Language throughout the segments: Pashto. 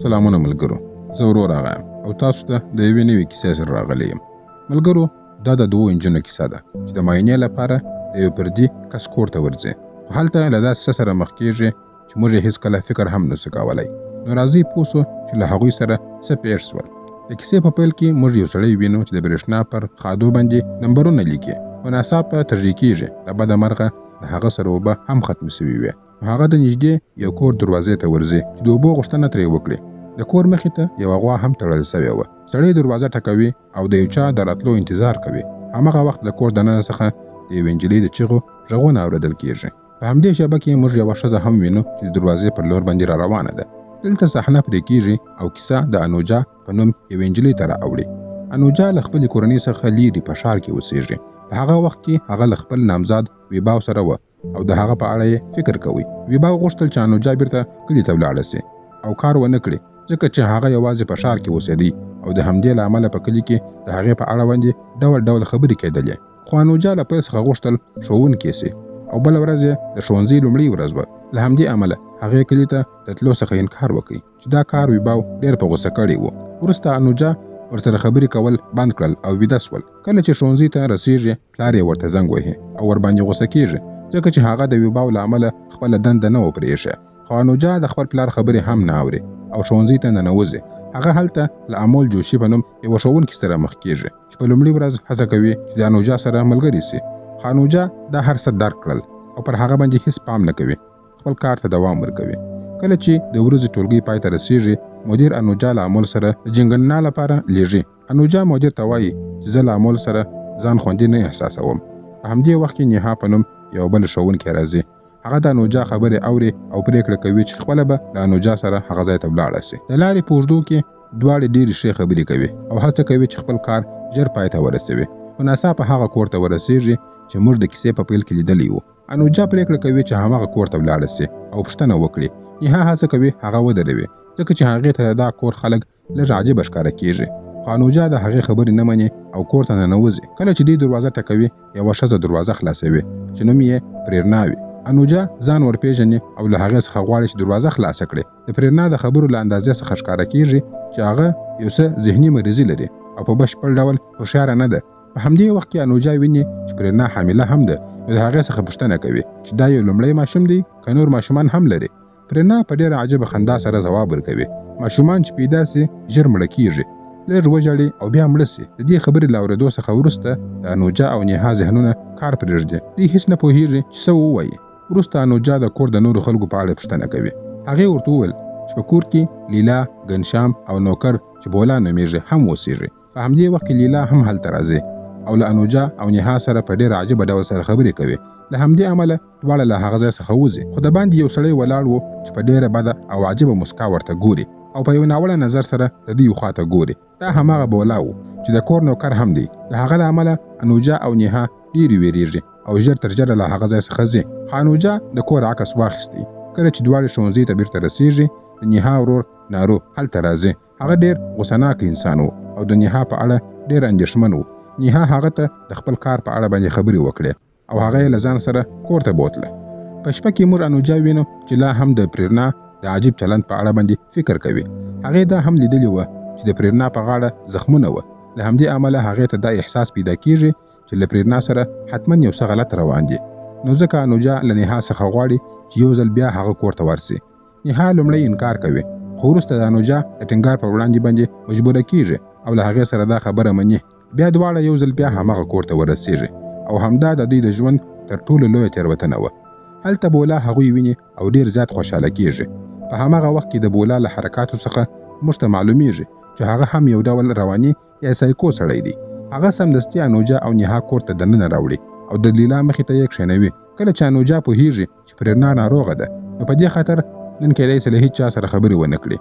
سلامونه ملګرو، زه ورور آغا یم او تاسو ته د یوې نوې کیسې سره راغلی یم. ملګرو، دا د دوو نجونو کیسه ده چې د معاینې لپاره د یو پردي کس کور ته ورځي، خو هلته له داسې څه سره مخ کېږي چې موږ یې هېڅکله فکر هم نسو کولی. نو راځئ پوه سو چې له هغوی سره څه پېښ سول. د کیسې په پیل کې موږ یو سړی وینو چې د برېښنا پر خادو باندې نمبرونه لیکي، خو ناڅاپه تږی کېږي. له بده مرغه د هغه سره اوبه هم ختمې سوي وې. هغه د نږدې یو کور دروازې ته ورځي چې د اوبو غوښتنه ترې وکړي. د کور مخې ته یوه غوا هم تړل سوې وه. سړی دروازه ټکوي او د یو چا د راتلو انتظار کوي. همغه وخت د کور دننه څخه د یوې نجلۍ د چیغو غږونه اورېدل کېږي. په همدې شېبه کې موږ یوه ښځه هم وینو چې د دروازې پر لور باندې را روانه ده. دلته صحنه پرې کېږي او کیسه د انوجا په نوم یوې نجلۍ ته را اوړي. انوجا له خپلې کورنۍ څخه لیرې په ښار کې اوسېږي. په هغه وخت کې هغه له خپل نامزاد ویباو سره وه او د هغه په اړه یې فکر کوي. ویباو غوښتل چې انوجا بیرته کلي ته ولاړه سي او کار ونه کړي، ځکه چې هغه یوازې په ښار کې اوسېدی او د همدې له امله په کلي کې د هغې په اړه باندې ډول ډول خبرې کېدلې. خو انوجا له پیل څخه غوښتل ښوونکې سي او بله ورځ یې د ښوونځي لومړۍ ورځ وه. له همدې امله هغې کلي ته د تلو څخه انکار وکړ چې دا کار ویباو ډېر په غوسه کړی و. وروسته انوجا ورسره خبرې کول بند کړل او ویده سول. کله چې ښوونځي ته رسېږي، پلار یې ورته زنګ وهي او ورباندې غوسه کېږي، ځکه چې هغه د ویباو له امله خپله دنده نه وه پرې ایښې. خو انوجا د خپل پلار خبرې هم نه اوري او ښوونځي ته ننوځي. هغه هلته له امول جوشي په نوم یوه ښوونکي سره مخ کېږي چې په لومړي ورځ هڅه کوي چې د انوجا سره ملګري سي. خو انوجا دا هر څه درک کړل او پر هغه باندې هیڅ پام نه کوي، خپل کار ته دوام ورکوي. کله چې د ورځې ټولګي پای ته رسېږي، مدیر انوجا له امول سره د جنګنا لپاره لیږي. انوجا مدیر ته وایي چې زه له امول سره ځان خوندي نه احساسوم. په همدې وخت کې نیها په نوم یو بل ښوونکی راځي. هغه د انوجا خبرې اوري او پرېکړه کوي چې خپله به له انوجا سره هغه ځای ته ولاړه سي. د لارې په اوږدو کې دواړې ډېرې ښې خبرې کوي او هڅه کوي چې خپل کار ژر پای ته ورسوي. خو ناڅاپه هغه کور ته ورسېږي چې موږ د کیسې په پیل کې لیدلی و. انوجا پرېکړه کوي چې هماغه کور ته ولاړه سي او پوښتنه وکړي. نیها هڅه کوي هغه ودروي، ځکه چې هغې ته دا کور خلک لږ عجیبه ښکاره کېږي. خو انوجا د هغې خبرې نه مني او کور ته ننوځي. کله چې دوی دروازه ټکوي، یوه ښځه دروازه خلاصوي چې نوم یې پرېرنا وي. انوجا ځان ورپېژني او له هغې څخه غواړي چې دروازه خلاصه کړي. د پرېرنا د خبرو له اندازې څخه ښکاره کېږي چې هغه یو څه ذهني مریضي لري او په بشپړ ډول هوښیاره نه ده. په همدې وخت کې انوجا ویني چې پرېرنا حامله هم ده، نو د هغې څخه پوښتنه کوي چې دا یو لومړی ماشوم دی که نور ماشومان هم لري. پرېرنا په ډېره عجیبه خندا سره ځواب ورکوي، ماشومان چې پیدا سي ژر مړه کېږي، لږ وژاړي او بیا مړه سي. د دې خبرې له اورېدو څخه وروسته د انوجا او نیها ذهنونه کار پرېږدي. دوی هیڅ نه پوهېږي چې څه ووایي. وروسته انوجا د کور د نورو خلکو په اړه پوښتنه کوي. هغې ورته وویل چې په کور کې لیلا، ګنشام او نوکر چې بولا نومېږي هم اوسېږي. په همدې وخت کې لیلا هم هلته راځي او له انوجا او نیها سره په ډېر عجیبه ډول سره خبرې کوي. له همدې امله دواړه له هغه ځای څخه وځي. خو د باندې یو سړی ولاړ و چې په ډېره بده او عجیبه مسکا ورته ګوري او په یو ناوړه نظر سره د دوی خواته ګوري. دا هماغه بولا و چې د کور نوکر هم دی. د هغه له امله انوجا او نیها ډېرې وېرېږي او ژر تر ژره له هغه ځای څخه ځي. خو انوجا د کور عکس واخیستی. کله چې دواړې ښوونځي ته بیرته رسېږي، د نیها ورور نارو هلته راځي. هغه ډېر غوسه انسان و او د نیها په اړه ډېر اندېښمن و. نیها هغه ته د خپل کار په اړه باندې خبرې وکړې او هغه یې له ځان سره کور ته بوتله. په شپه کې موږ انوجا وینو چې لا هم د پرېرنا د عجیب چلند په اړه باندې فکر کوي. هغې دا هم لیدلې وه چې د پرېرنا په غاړه زخمونه وه. له همدې امله هغې ته دا احساس پیدا کېږي چې له پرېرنا سره حتما یو څه غلط روان دي. نو ځکه انوجا له نیها څخه غواړي چې یو ځل بیا هغه کور ته ورسي. نیها لومړی انکار کوي، خو وروسته د انوجا د ټینګار پر وړاندې باندې مجبوره کېږي او له هغې سره دا خبره مني. بیا دواړه یو ځل بیا هماغه کور ته ورسېږي او همدا د دوی د ژوند تر ټولو لویه تېروتنه وه. هلته بولا هغوی ویني او ډېر زیات خوشحاله کېږي. په هماغه وخت کې د بولا له حرکاتو څخه موږ ته معلومیږي چې هغه هم یو ډول رواني یا سایکو سړی دی. هغه سمدستي انوجا او نیها کور ته دننه راوړي او د لیلا مخې ته یې کښېنوي. کله چې انوجا پوهېږي چې پرېرنا ناروغه ده، نو په دې خاطر نن کېدای سي له هیچا سره خبرې ونه کړي.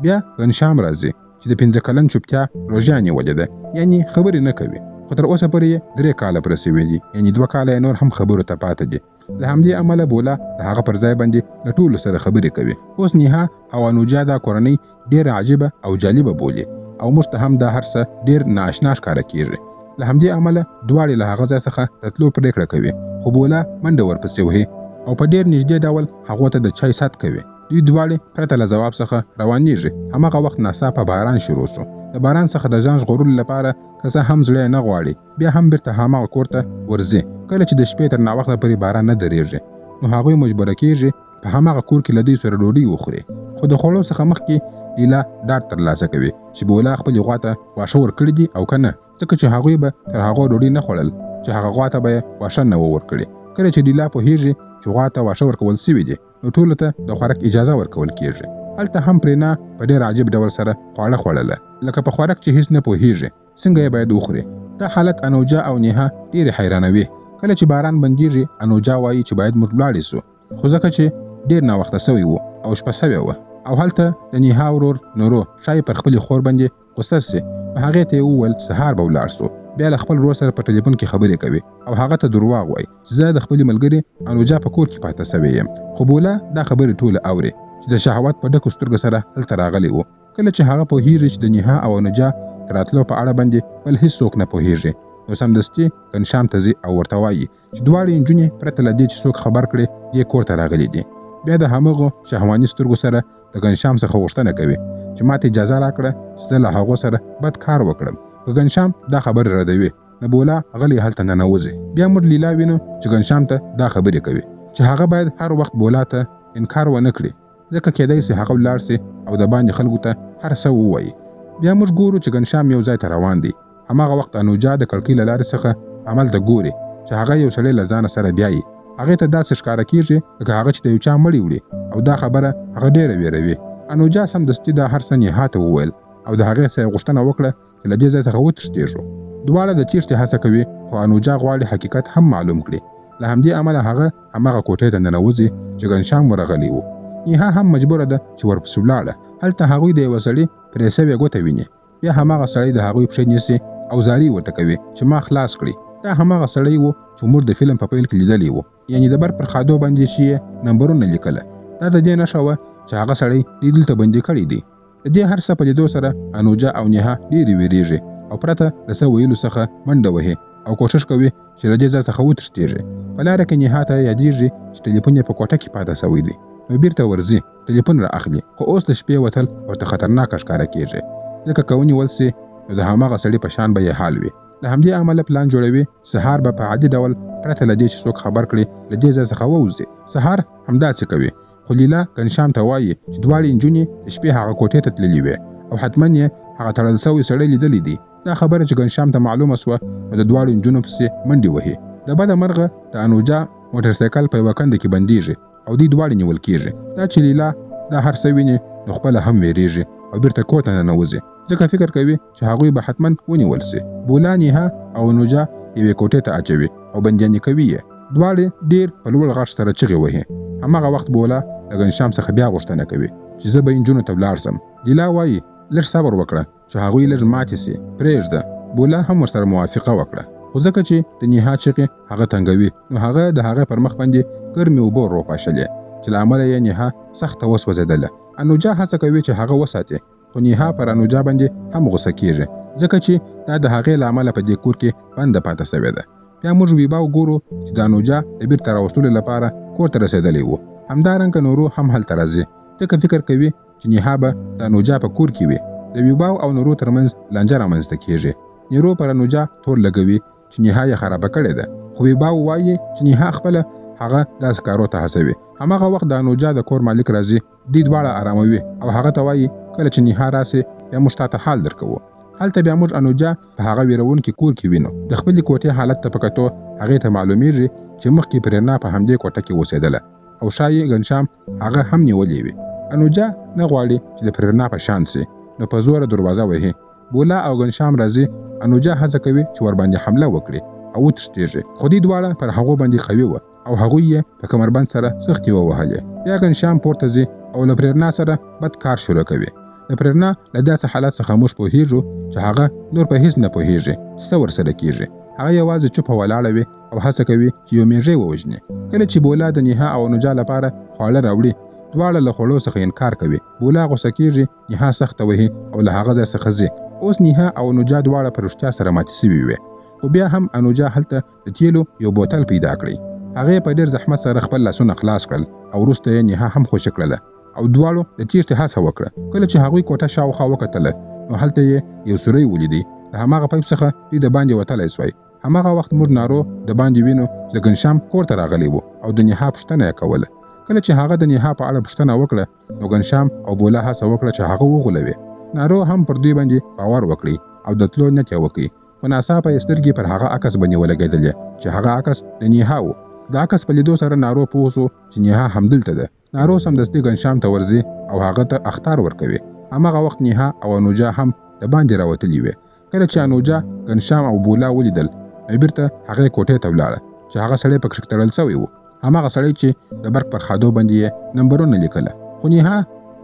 بیا ګنشام راځي چې د 5 کلن چوپتیا روژه نیولې ده، یعنې خبرې نه کوي. خو تر اوسه پورې یې 3 کاله پوره سوي دي، یعنې 2 کاله یې نور هم خبرو ته پاته دي. له همدې امله بولا د هغه پر ځای باندې له ټولو سره خبرې کوي. اوس نیها او انوجا دا کورنۍ ډېره عجیبه او جالبه بولي او موږ ته هم دا هر څه ډېر نااشنا ښکاره کېږي. له همدې امله دواړې له هغه ځای څخه د تلو پرېکړه کوي، خو بولا منډه ورپسې وهي او په ډېر نږدې ډول هغو ته د چای ست کوي. دوی دواړې پرته له ځواب څخه روانیږي. هماغه وخت ناڅاپه باران شروع سو. د باران څخه د ځان ژغورلو لپاره که څه هم زړه یې نه غواړي، بیا هم بیرته هماغه کور ته ورځي. کله چې د شپې تر ناوخته پورې باران نه درېږي، نو هغوی مجبوره کیږي په هماغه کور کې له دوی سره ډوډۍ وخوري. خو د خوړو څخه مخکې لیلا ډاډ ترلاسه کوي چې بولا خپلې غوا ته واښه ورکړي دي او که نه، ځکه چې هغوی به تر هغو ډوډۍ نه خوړل چې هغه غوا ته به یې واښه نه وه ورکړي. کله چې لیلا پوهیږي چې غوا ته واښه ورکول سوي دي، نو ټولو ته د خوراک اجازه ورکول کیږي. هلته هم پرینا په ډېر عجیب ډول سره خواړه خوړله، لکه په خوراک چې هیڅ نه پوهیږي څنګه یې باید وخوري. دا حالت انوجا او نیها ډېرې حیرانوي. کله چې باران بندیږي، انوجا وایي چې باید موږ ولاړې سو، خو ځکه چې ډېر ناوخته سوی و او شپه سوې وه او هلته د نیها ورور نورو ښایي پر خپلې خور باندې غوسه سي، نو هغې ته یې وویل چې سهار به ولاړ سو. بیا له خپل ورور سره په ټلیفون کې خبرې کوي او هغه ته درواغ وایي چې زه د خپلې ملګرې انوجا په کور کې پاته سوې یم. خو بولا دا خبرې ټوله اوري چې د شهوت په ډکو سترګو سره هلته راغلی و. کله چې هغه پوهیږي چې د نیها او انوجا د راتلو په اړه باندې بل هیڅوک نه پوهیږي، نو سمدستي ګنشام ته ځي او ورته وایي چې دواړې نجونې پرته له دې چې څوک خبر کړي دې کور ته راغلي دي. بیا د همغو شهواني سترګو سره د ګنشام څخه غوښتنه کوي چې ماته اجازه راکړه چې زه له هغو سره بد کار وکړم. خو ګنشام دا خبرې ردوي، نو بولا غلی هلته ننوځي. بیا موږ لیلا وینو چې ګنشام ته دا خبرې کوي چې هغه باید هر وخت بولا ته انکار ونه کړي، ځکه کیدای سي هغه ولاړ سي او د باندې خلکو ته هر څه ووایي. بیا موږ ګورو چې ګنشام یو ځای ته روان دی. هماغه وخت انوجا د کړکۍ له لارې څخه هملته ګوري چې هغه یو سړی له ځانه سره بیایي. هغې ته داسې ښکاره کیږي لکه هغه چې د یو چا مړی وړي او دا خبره هغه ډېره ویروي. انوجا سمدستي دا هر څه نیها ته وویل او د هغې څخه یې غوښتنه وکړه چې له دې ځای څخه وتښتېږو. دواړه د تېښتې هڅه کوي، خو انوجا غواړي حقیقت هم معلوم کړي. له همدې امله هغه هماغه کوټې ته ننوځي چې ګنشام ورغلی و. نیها هم مجبوره ده چې ورپسې ولاړه. هلته هغوی د یوه سړي پرې سوې ګوته ویني. بیا هماغه سړی د هغوی پښې نیسي او زارۍ ورته کوي چې ما خلاص کړي. دا هماغه سړی و چې موږ د فلم په پیل کې لیدلی و، یعنې د بر پر خادو باندې چې یې نمبرونه لیکله. دا د دې نښه وه چې هغه سړی دوی دلته بندي کړی دی. د دې هر څه په لیدو سره انوجا او نیها ډېرې ویریږي او پرته له څه ویلو څخه منډه وهي او کوښښ کوي چې له دې ځای څخه وتښتېږي. په لاره کې نیها ته یادیږي چې ټلیفون یې په کوټه کې پاته سوی دی، نو بیرته ورځي ټلیفون را اخلي. خو اوس د شپې وتل ورته خطرناکه ښکاره کیږي، ځکه که ونیول سي نو د هماغه سړي په شان به یې حال وي. له همدې امله پلان جوړوي سهار به په عادي ډول پرته له دې چې څوک خبر کړي له دې ځای څخه ووځي. سهار همداسې کوي، خو لیلا ګنشام ته وایي چې دواړې نجونې د شپې هغه کوټې ته تللې وې او حتما یې هغه تړل سوی سړی لیدلی دی. دا خبره چې ګنشام ته معلومه سوه نو د دواړو نجونو پسې منډې وهي. د بده مرغه د انوجا موټرسایکل په یوه کنده کې بندیږي او دوی دواړې نیول کیږي. دا چې لیلا دا هر څه ویني نو خپله هم ویریږي او بیرته کور ته ننوځي، ځکه فکر کوي چې هغوی به حتما ونیول سي. بولا نیها او انوجا یوې کوټې ته اچوي او بندیانې کوي یې. دواړې ډېر په لوړ غږ سره چغې وهي. هماغه وخت بولا له ګنشام څخه بیا غوښتنه کوي چې زه به نجونو ته ولاړ سم. لیلا وایي لږ صبر وکړه چې هغوی لږ ماتې سي، پرېږده. بولا هم ورسره موافقه وکړه، خو ځکه چې د نیها چغې هغه تنګوي نو هغه د هغې پر مخ باندې ګرمې اوبه ور وپاشلې چې له امله یې نیها سخته وسوځېدله. انوجا هڅه کوي چې هغه وساتي، خو نیها پر انوجا باندې هم غوسه کیږي، ځکه چې دا د هغې له امله په دې کور کې بنده پاته سوې ده. بیا موږ ویباو ګورو چې د انوجا د بیرته راوستلو لپاره کور ته رسېدلی و. همدارنګه نورو هم هلته راځي، ځکه فکر کوي چې نیها به د انوجا په کور کې وي. د ویباو او نورو ترمنځ لانجه رامنځته کیږي. نیرو پر انوجا تور لګوي چې نیها یې خرابه کړې ده، خو ویباو وایي چې نیها خپله هغه داسې کارو ته هڅوي. هماغه وخت د انوجا د کور مالک راځي، دوی دواړه اراموي او هغه ته وایي کله چې نیها راسي بیا موږ تا ته حال درکوو. هلته بیا موږ انوجا په هغه ویرونکي کور کې وینو. د خپلې کوټې حالت ته په کتو هغې ته معلومیږي چې مخکې پرېرنا په همدې کوټه کې اوسېدله او ښایي ګنشام هغه هم نیولې وي. انوجا نه غواړي چې د پرېرنا په شان سي، نو په زوره دروازه وهي. بولا او ګنشام راځي. انوجا هڅه کوي چې ورباندې حمله وکړي او وتښتېږي، خو دوی دواړه پر هغو باندې قوي وه او هغوی یې په کمربند سره سختې ووهلې. بیا ګنشام پورته ځي او له پرېرنا سره بد کار شروع کوي. د پرېرنا له داسې حالت څخه موږ پوهیږو چې هغه نور په هیڅ نه پوهیږي چې څه ورسره کیږي. هغه یوازې چوپه ولاړه وي او هڅه کوي چې یو میږی ووژني. کله چې بولا د نیها او انوجا لپاره خواړه راوړي، دواړه له خوړو څخه انکار کوي. بولا غوسه کیږي، نیها سخته وهي او له هغه ځای څخه ځي. اوس نیها او انوجا دواړه په رښتیا سره ماتې سوي وې، خو بیا هم انوجا هلته د تیلو یو بوتل پیدا کړی. هغې په ډېر زحمت سره خپل لاسونه خلاص کړل او وروسته یې نیها هم خوشې کړله. او دواړو د تیښتې هڅه وکړه. کله چې هغوی کوټه شاوخوا وکتله نو هلته یې یو سوری ولیدی. له هماغه پایپ څخه دوی د باندې وتلی سوای. هماغه وخت موږ نارو د باندې وینو چې د ګنشام کور ته راغلی و او د نیها پوښتنه یې کوله. کله چې هغه د نیها په اړه پوښتنه وکړه نو ګنشام او بولا هڅه وکړه چې هغه وغولوي. نارو هم پر دوی باندې باور وکړي او د تلو نیت یې وکړي. خو ناڅاپه یې سترګې پر هغه عکس باندې ولګېدلې چې هغه عکس د نیها و. د عکس په لیدو سره نارو پوه شو چې نیها همدلته ده. نارو سمدستي ګنشام ته ورځي او هغه ته اخطار ورکوي. هماغه وخت نیها او انوجا هم د باندې راوتلي وې. کله چې انوجا ګنشام او بولا ولیدل نو بیرته هغې کوټې ته ولاړه چې هغه سړی پکښې تړل شوی و. هماغه سړی چې د برق پر خادو باندې یې نمبرونه لیکله. خو نیها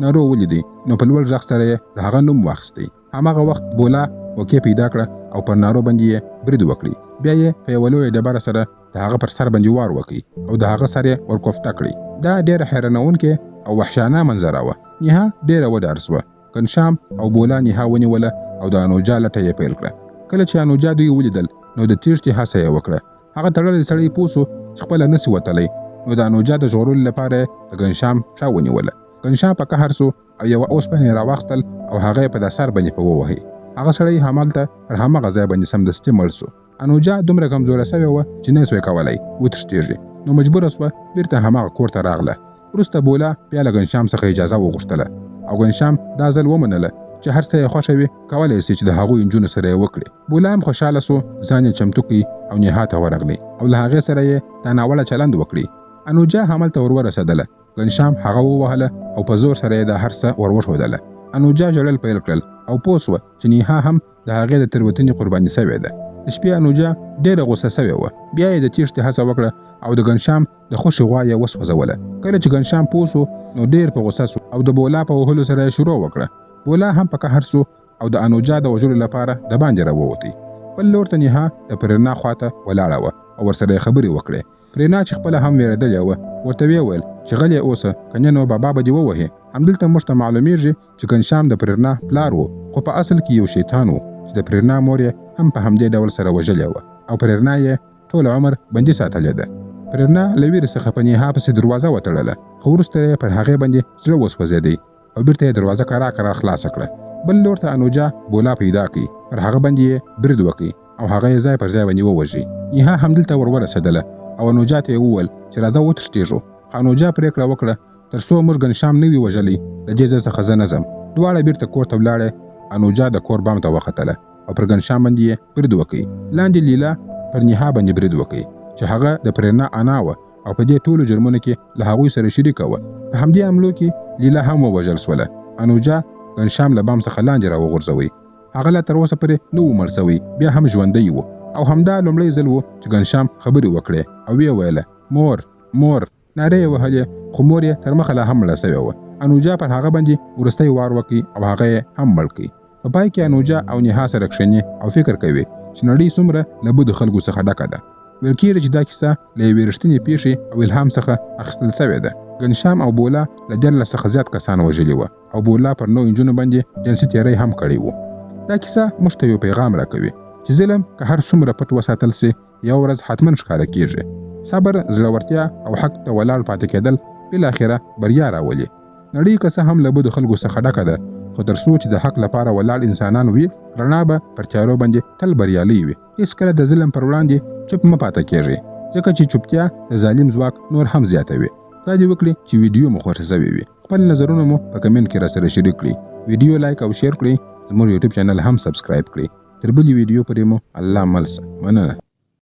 نارو ولیدی نو په لوړ غږ سره یې د هغه نوم واخیستی. هماغه وخت بولا موقع پیدا کړه او پر نارو باندې یې برید وکړي. بیا یې په یوه لویه ډبره سره د هغه پر سر باندې وار وکړي او د هغه سر یې ورکوفته کړي. دا ډېره حیرانوونکې او وحشانه منظره وه. نیها ډېره وډار سوه. ګنشام او بولا نیها ونیوله او د انوجا لټه یې پیل کړه. کله چې انوجا دوی ولیدل نو د تیښتې هڅه یې وکړه. هغه تړلی سړی پوه سو چې خپله نسي وتلی نو د انوجا د ژغورلو لپاره یې د ګنشام پښه ونیوله. ګنشام په قهر سو او یوه اوسپنه یې راواخیستل او هغه یې په دا سر باندې په ووهی. هغه سړی همالته پر هماغه ځای باندې سمدستي مړ سو. انوجا دومره کمزوره سوې وه چې نه سوی کولای وتښتیږي نو مجبوره سوه بیرته هماغه کور ته راغله. وروسته بولا بیا له ګنشام څخه اجازه وغوښتله او ګنشام دا ځل ومنله چې هر څه یې خوښه وي کولای سي چې د هغوی نجونو سره یې وکړي. بولا هم خوشحاله سو، ځان یې چمتو کړي او نیها ته ورغلی او له هغې سره یې دا ناوړه چلند وکړي. انوجا هملته ور ورسېدله. ګنشام هغه ووهله او په زور سره یې دا هر څه ور وښودله. انوجا ژړل پیل کړل او پوه سوه چې نیها هم د هغې د تېروتنې قرباني سوې ده. د شپې انوجا ډېره غوسه سوې وه. بیا یې د تېښتې هڅه وکړه او د ګنشام د خوښې غوا یې وسوځوله. کله چې ګنشام پوه سو نو ډېر په غوسه سو او د بولا په وهلو سره یې شروع وکړه. بولا هم په قهر سو او د انوجا د وژلو لپاره د باندې راووتی. بل لور ته نیها د پرېرنا خواته ولاړه وه او ورسره یې خبرې وکړې. پرېرنا چې خپله هم وېرېدلې وه ورته ویې ویل چې غلې اوسه که نه نو بابا به دې ووهي. همدلته موږ ته معلومېږي چې ګنشام د پرېرنا پلار و خو په اصل کې یو شیطان و چې د پرېرنا مور یې هم په همدې ډول سره وژلې وه او پرېرنا یې ټول عمر بندي ساتلې ده. پرېرنا له ویرې څخه په نیها پسې دروازه وتړله خو وروسته یې پر هغې باندې زړه وسوځېدی او بیرته یې دروازه کرار کرار خلاصه کړه. بل لور ته انوجا بولا پیدا کړي، پر هغه باندې یې برید وکړي او هغه یې ځای پر ځای باندې ووژي. نیها همدلته ور ورسېدله او انوجا ته یې وویل چې راځه وتښتېږو. خو انوجا پرېکړه وکړه تر څو موږ ګنشام نه وي وژلی له دې ځای څخه زه نه ځم. دواړه بیرته کور ته ولاړې. انوجا د کور بام ته وختله او پر ګنشام باندې یې برید وکړ. لاندې لیلا پر نیها باندې برید وکړ چې هغه د پرېرنا انا وه او په دې ټولو جرمونو کې له هغوی سره شریکه وه. په همدې حملو کې لیلا هم ووژل سوله. انوجا ګنشام له بام څخه لاندې راوغورځوی. هغه لا تر اوسه پورې نه و مړ سوی، بیا هم ژوندی و او همدا لومړی ځل و چې ګنشام خبرې وکړې او ویې ویله، مور، مور! نارې یې وهلې خو مور یې تر مخه لا هم مړه سوې وه. انوجا پر هغه باندې وروستی وار وکړ او هغه یې هم مړ کړ. په پای کې انوجا او نیها سره کښېني او فکر کوي چې نړۍ څومره له بدو خلکو څخه ډکه ده. ویل کېږي چې دا کیسه له یوې رښتینې پېښې او الهام څخه اخیستل شوې ده. ګنشام او بولا له 13 څخه زیات کسان وژلي وه او بولا پر نو نجونو باندې جنسي تېری هم کړی و. دا کیسه موږ ته یو پیغام راکوي چې ظلم که هر څومره پټ وساتل شي، یوه ورځ حتما ښکاره کېږي. صبر، زړورتیا او حق ته ولاړ پاتې کېدل بالاخره بریا راولي. نړۍ که څه هم له بدو خلکو څخه ډکه ده، خو تر څو چې د حق لپاره ولاړ انسانان وي، رڼا به پر تیارو باندې تل بریالۍ وي. هېڅکله د ظلم پر وړاندې چوپ مه پاته کېږئ، ځکه چې چوپتیا د ظالم ځواک نور هم زیاتوي. خدای دې وکړي چې ویډیو مو خوښه شوې وي. خپل نظرونه مو په کمنټ کې راسره شریک کړئ. ویډیو لایک او شیر کړئ. زموږ یوټیوب چینل هم سبسکرایب کړئ. تر بلې ویډیو پورې مو الله مل شه. مننه.